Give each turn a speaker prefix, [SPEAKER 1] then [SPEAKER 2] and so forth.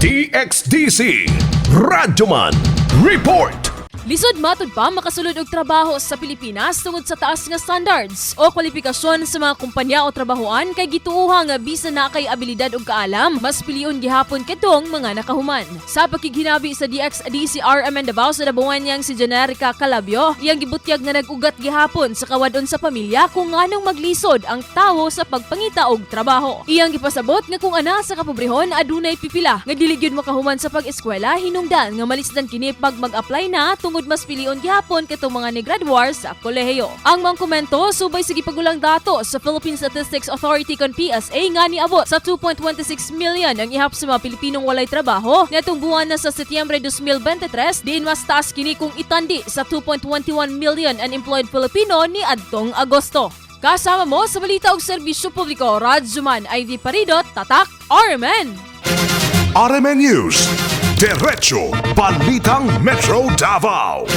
[SPEAKER 1] DXDC Radyoman Report.
[SPEAKER 2] Lisod matud pa makasulod og trabaho sa Pilipinas tungod sa taas nga standards o kwalifikasyon sa mga kumpanya o trabahoan kay gituoha nga bisan naa kay abilidad ug kaalam, mas pilion gihapon kadtong mga nakahuman. Sa pakighinabi sa DXDC RMN Davao sa Dabawenyang si Generica Calabio, iyang gibutyag nga nag-ugat gihapon sa kawadon sa pamilya kung nganong maglisod ang tawo sa pagpangita og trabaho. Iyang gipasabot nga kung ana sa kapobrehon adunay pipila nga dili gyud makahuman sa pag-eskwela, hinungdan nga malisdan kini pag mag-apply na tungod mas pilion gihapon katong mga ni-graduar sa kolehiyo. Ang mga komento subay sa gipagulang dato sa Philippine Statistics Authority kon PSA nga niabot sa 2.26 million ang ihap sa mga Pilipinong walay trabaho niadtong buwan na sa Setyembre 2023, diin mas taas kini kung itandi sa 2.21 million unemployed Filipino ni adtong Agosto. Kasama mo sa balita og serbisyo publiko, Radyoman Ivy Paridot, Tatak, RMN!
[SPEAKER 1] RMN News. Diretso Balitang Metro Davao.